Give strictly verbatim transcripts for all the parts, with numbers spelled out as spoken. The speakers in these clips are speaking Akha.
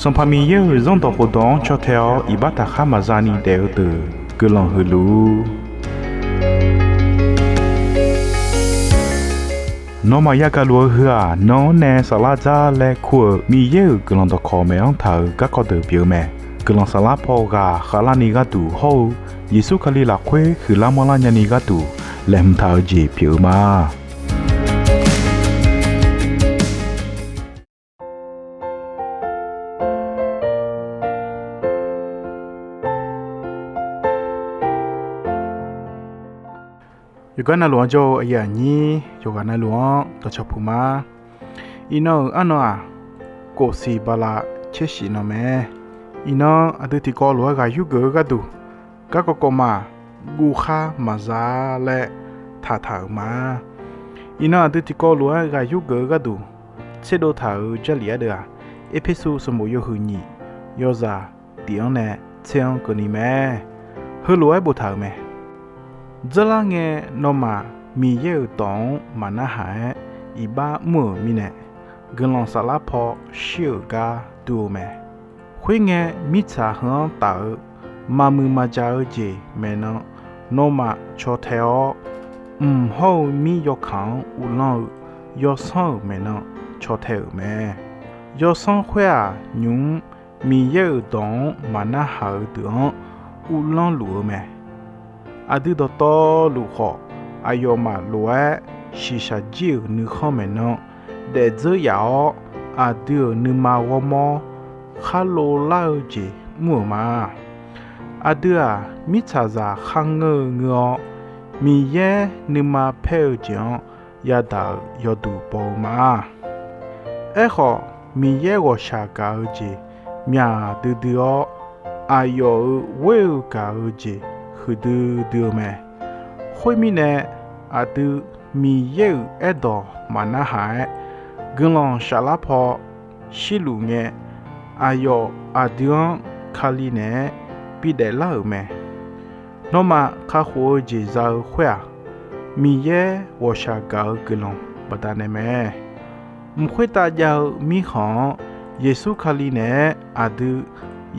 Sanqpaq Miqyaer-euq Zanrdawq khofdawq-anr caw tae-awr iqbax taqkhar maqza ni daef-eu deuq guiqlanq huiq luf-ur. Nawmaf yagaq luf-eu heu-aq, nan-anr nae saflar dzar laer kur-euq Miqyaer-euq guiqlanq dawqkawq maeq-anr taq-euq garkawv deuq pyeuf-eu mae. Guiqlanq saflar paw ghaq khavlarni gharduq hawr-eu Yeqsur Kali lafkhoer huiqlar manrlar nyani gharduq laeqhmq taq-eu jeq pyeuf-eu ma. Yawqgar navluf-anr jawr-eu aqyuif aqnyir yawqghaq navluf-anr dawqcawq puq ma. Iqnan-euq arnan-aq, kof siq bala caer shif nan mae. Iqnan aqdui tiqkawv lof-aer ghaq yur geuf-eu gharduq, garkawv kawv ma-aq, guvkhar maqza laer taqtaq-euq ma. Iqnan aqdui tiqkawv lof-aer ghaq yur geuf-eu gharduq tserdov taq-euq Jarlif ardeuv-aq, Erpersu sanqbof yawhuiq nyiq yawzaq tiq-anr nae tser-anr keuvni mae. Heulof-aer boftaq-euq mae. Dzeurlar ngae, nawmaf Miqyaer-euq dawq-anr maqnarhaq-aer iqbax mr-euq mirnae, guiqlanq saflar paw shir-euq gar dur-eu mae. Khoerngae, mirtsaq heu-anr taf-eu maqmuiq maqjaq-eu jeq maeqnan nawmaf caw tae-awr, mq hawr-eu mir yawkaq-anr uvlanr-eu yawsanr-euq maeqnan caw tae-euq mae. Yawsanr khoer-aq, nymq-mr Miqyaer-euq dawq-anr maqnarhaq-eu deuq-anr uvlanr luf-eu mae. Aqdui dawqtawvluf khawf, aqyawfmaf lof-aer shiqshaq jir-euq nuikhanr maeqnan daefdzeur yaf-awr, aqdui-euq nuima ghawrmawr kharlov lar-eu jeq mr-euq ma. Aqdui-aq, mirtsaqzaq kharngeur-eu ngeur-awr, Miqyaer nuima paer-eu jeq-anr yadaq-euq yawduq baw-eu ma. Aerkhawf, Miqyaer ghawqshaq gaq-eu jeq myaq duidui-awr, aqyawf-euq ghoer-eu gaq-eu jeq huiqdui dui-eu mae. Khoermirnae, aqdui Miqyaer-euq aerdawq maqnarhaq-aer, guiqlanq saflar paw shirluf ngae, aqyawf aqdui-anr Kali naeq-aer bidaef lar-euq mae. Nawmaf kakhof-eu jeq za-eu khoer-aq, Miqyaer ghawqshaq gaq-eu guiqlanq baqdanae mae. Mq khoertav jav-eu mirkhanq-anr Yeqsur Kali naeq-aer aqdui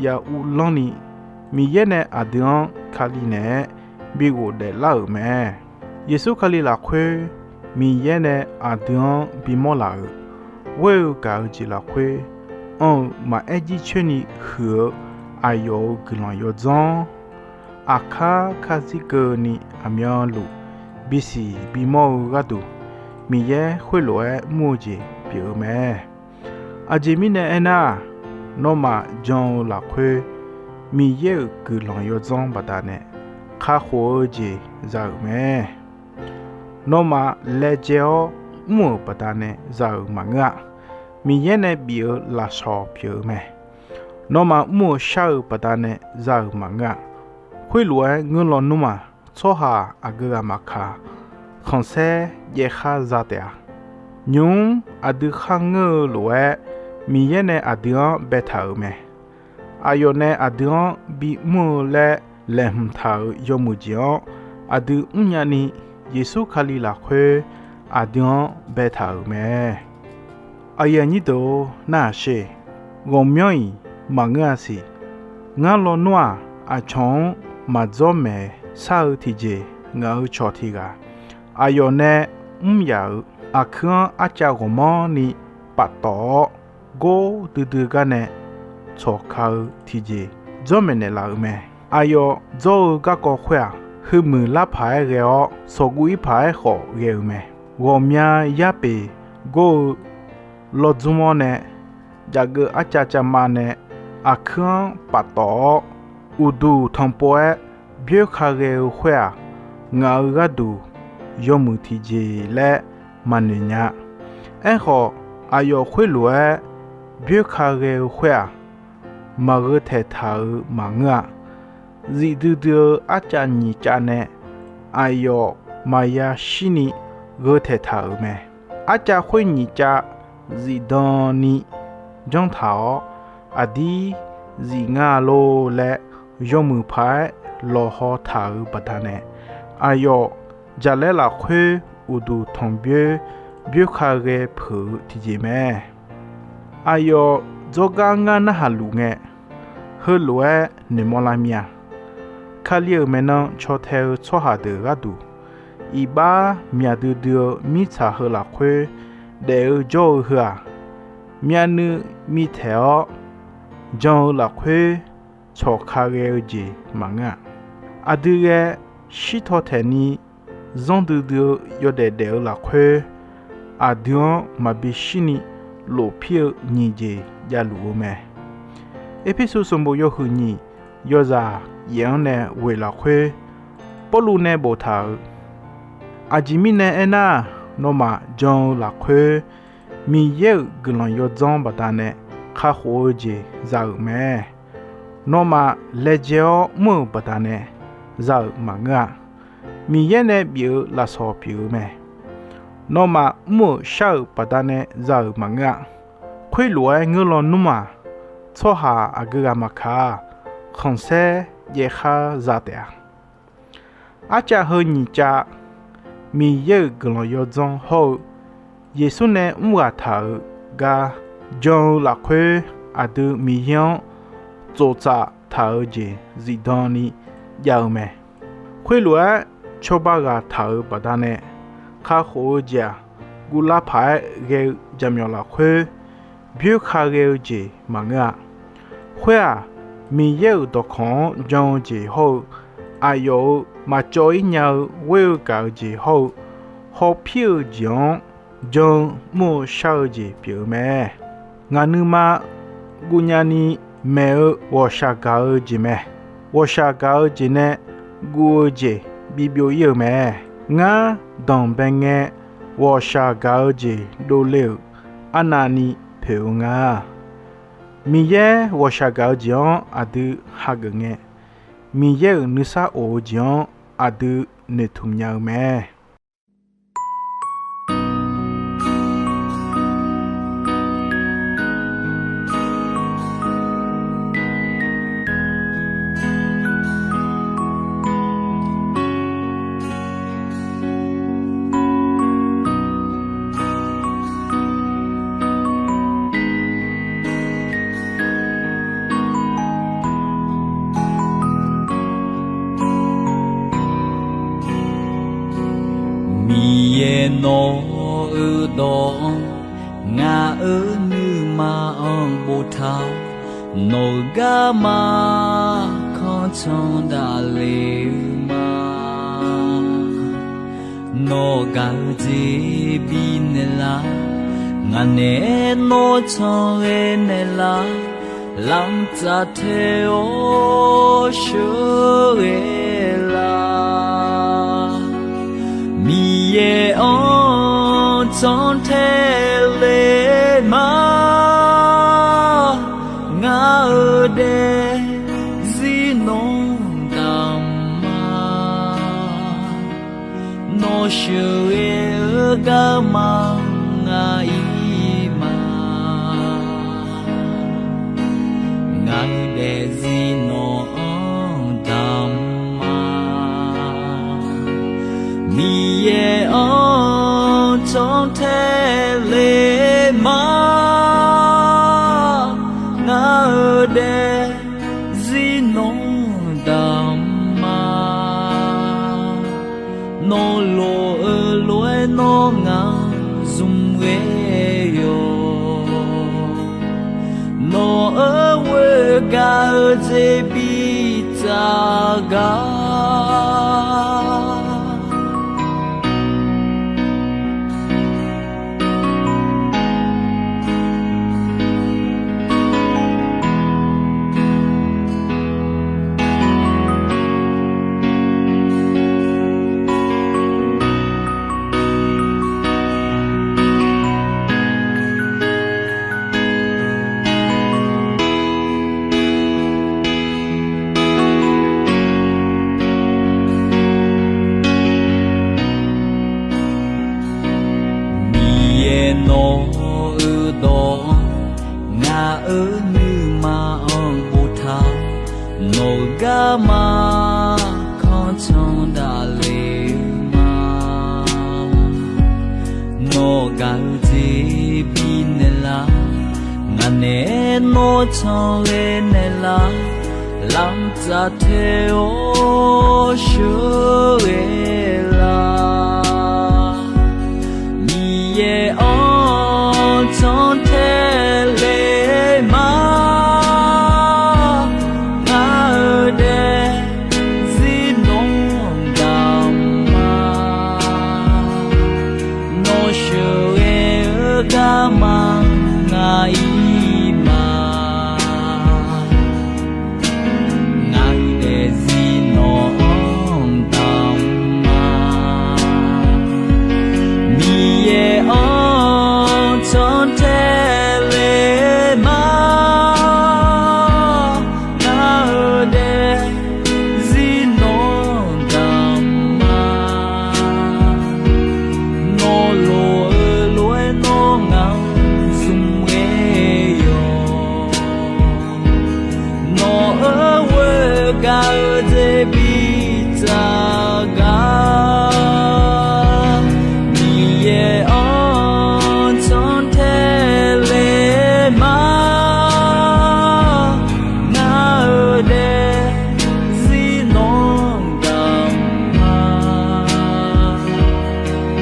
ya uvlanr ni, Miqyaer nae aqdui-anr Kali naeq-aer bi ghofdaef lar-euq mae. Yeqsur Kali lafkhoer Miqyaer nae aqdui-anr bimawr laf-euq ghoer-eu gaq-eu jeq lafkhoer, anr-eu maqaer jircoer ni huiq-eu aqyawf-euq guiqlanq yawdzanr, aqkar karzir keuvni aqmyanluf bisiq bimawr-eu gharduq, Miqyaer khoerlof-aer mr-eu jeq pyeuf-eu mae. Aqjeq mirnae aernar-aq, nawmaf jan-eu lafkhoer Miqyaer-euq guiqlanq yawdzanr baqdanae kakhof-eu jeq za-euq mae. Nawmaf laejae-awr mr-euq baqdanae za-euq maqngeur-a. Miqyaer nae bif-eu lafsawq pyeuf-eu mae. Nawmaf mr-eu shar-eu baqdanae za-euq maqngeur-a. Khoerlof-aer ngeur lawnmr-aq, tsawrhaq aqgeu ghaq maqkaq, khanqsaer jaev khar za taef-a. Nymq-mr aqdui kharngeur-eu lof-aer, Miqyaer nae aqdui-anr baetaq-euq mae. Aqyawf nae aqdui-anr bimr-eu laer laeqhmq taq-euq yawmuiq jeq-anr aqdui mrnya ni, Yeqsur Kali lafkhoer aqdui-anr baetaq-euq mae. Aqyuif aqnyir deuq-or, narhaq sher. Ghawqmyanr-iq maqngeur-a siq. Ngar lawnmr-aq, aqcawq-anr maqdzawr maeq shar-eu tiqjeq ngaq-euq cawq tiq ghaq, aqyawf nae mr yaf-euq aqkuir-anr arcav ghawqmanrni paftawf-awr, gor duidui gar nae tsawq ka-eu tiqjeq dzawr maeqnaeq laf-euq mae. Aqyawf dzawr-eu garkawv khoer-aq, heumiq lar paq-aer ghae-awr, sawqguv ir paq-aer khawf ghae-euq mae. Ghawqmya yar peq gor-eu lawr dzmr-awr nae, jafgeuv arcav cavmav nae aqkuir-anr paftawf-awr, uqduq tanqpov-aer byoer ka ghae-eu khoer-aq, ngaq-euq gharduq yawmuiq tiqjeq laer maqnoeq nya. Aerkhawf, aqyawf khoerlof-aer byoer ka ghae-eu khoer-aq, maqgheu taeqtaq-euq maqngeur-a. Zifdui dui-eu arcav nyiq cav nae aqyawf maqya shirni gheu taeqtaq-euq mae. Arcav khoer nyiq cav zifdan ni janr taq-awr, aqdir zif nga lor laer yawmuiq paq-aer lawqhaw taq-euq baqdanae, aqyawf jaqlaer lafkhoer uqduq tanqbyoer byoer ka ghae peuq-eu tiqjeq mae. Aqyawf Dzawrgar ngar narhaq luf ngae, heulof-aer noeqmawr lar mir-a. Kali-euq maeqnan caw tae-eu tsawrhaq deuq gharduq, iqbax myaq duidui-eu mirtsaq heu lafkhoer daef-eu jawr-eu heu-aq, myavnuiv mitaeq-awr jan-eu lafkhoer tsawq ka ghae-eu jeq maqngeur-a. Aqdui ghae shirtaw taeqni zanr duidui-eu yawdaef daef-eu lafkhoer, aqdui-anr maqbi shirni lofpir-eu nyiq jeq javluf-eu mae. Erpersu sanqbof yawhuiq nyiq yawzaq yaef-anr nae ghoeq lafkhoer, Pawrluv nae boftaq-euq, Aqjeq mirnae aernar, nawmaf jan-eu lafkhoer Miqyaer-euq guiqlanq yawdzanr baqdanae kakhof-eu jeq za-euq mae. Nawmaf laejae-awr mr-euq baqdanae za-euq maqngeur-a. Miqyaer nae bif-eu lafsawq pyeuf-eu mae. Nawmaf mr-euq shar-euq baqdanae za-euq maqngeur-a. Khoerlof-aer ngeur lawnmr-aq, tsawrhaq aqgeu ghaq maqkaq-aq, khanqsaer jaev khar za taef-a. Arcav heu nyiq cav, Miqyaer-euq guiqlanq yawdzanr hawr-eu, Yeqsur nae mr ghaq taq-euq gar jan-eu lafkhoer, aqdui Miqyaer-anr tsoftsaf taq-eu jeq zifdan ni jav-eu mae. Khoerlof-aer cawba ghaq taq-euq baqdanae kakhof-eu jeq-aq, guvlar paq-aer ghae-eu jaqmyawf lafkhoer byoer ka ghae-eu jeq maqngeur-a. Khoer-aq, Miqyaer-euq dawqkawq-anr jan-eu jeq hawr-eu, aqyawf-euq maqcawv-ir nya-eu ghoer-eu gaq-eu jeq hawr-eu, hawpir-eu jeq-anr jan-eu mr-eu shar-eu jeq pyeuf-eu mae. Ngaq nuima guvnya ni maeq-eu ghawqshaq gaq-eu jeq mae. Ghawqshaq gaq-eu jeq nae guv-eu jeq bibyov-ir-eu mae. Ngar danqbae ngae ghawqshaq gaq-eu jeq dovle-euq arnavni poeq-eu nga. Miqyaer ghawqshaq gaq-eu jeq-anr aqdui hageuf ngae, Miqyaer-euq nuisar of-eu jeq-anr aqdui noeqtmq nya-eu mae. Miqyaer, nawq-euq dawq-anr ngaq-euq nuima-anr boftaq-awr, nawq-euq garma kanr can daqle-eu ma. Nawq gaq-eu jeq bifnaeq lar, ngaq naeq-aer nawr can ghae naeq lar, lamq tsaf tae-awr sheuqghae lar. Miqyaer-anr can tae le ma. Ngaq-euq daefzir nawr damq ma. Nawr sheuqghae-eu garma ngaq-ir ma. Ngaq-euq daefzir nawq-anr damq ma. Miqyaer-anr can tae le ma. Ngaq-euq daefzir nawr damq ma. Nawr lof-eu lof-aer nawr ngaq zmq ghae yawq. Nawq-euq ghoer gaq-eu jeq bitsaf gar. Miqyaer, nawq-euq dawq-anr ngaq-euq nuima-anr boftaq-awr, nawq-euq garma kanr can daqle-eu ma. Nawq gaq-eu jeq bifnaeq lar, ngaq Aernar canle naeqlaf, lamq tsaf tae-awr sheuqghae laf. Miqyaer-anr cantae le ma, ngaq-euq daefzir nawr damq ma. Nawr sheuqghae-eu garma ngaq-ir ma. Ngaq-euq daefzir nawq-anr damq ma. Miqyaer-anr cantae le ma, ngaq-euq daefzir nawq damq ma. Nawr lof-eu lof-aer nawr ngaq-anr zmqghae-awq. Nawq-euq ghoer gaq-eu jeq bidzaq gar, Miqyaer-anr cantae le ma. Ngaq-euq daefzir nawq damq ma.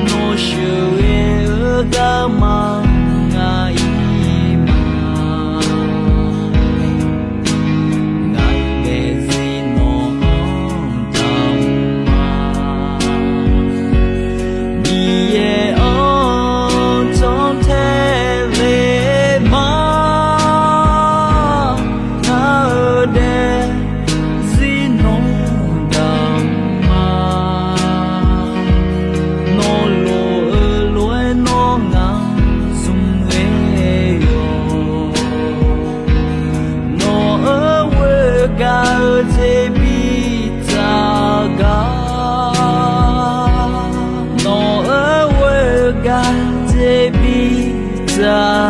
Nawr sheuqghae-eu garma ngaq-ir ma. Ngaq-euq daefzir nawq-anr damq ma. Miqyaer-anr cantae le ma. Ngaq-euq daefzir nawq damq ma. Nawr lof-eu lof-aer nawr ngaq-anr zmqghae-awq. Nawq-euq ghoer gaq-eu jeq bidzaq gar, nawq-euq ghoer gaq jeq bidzaq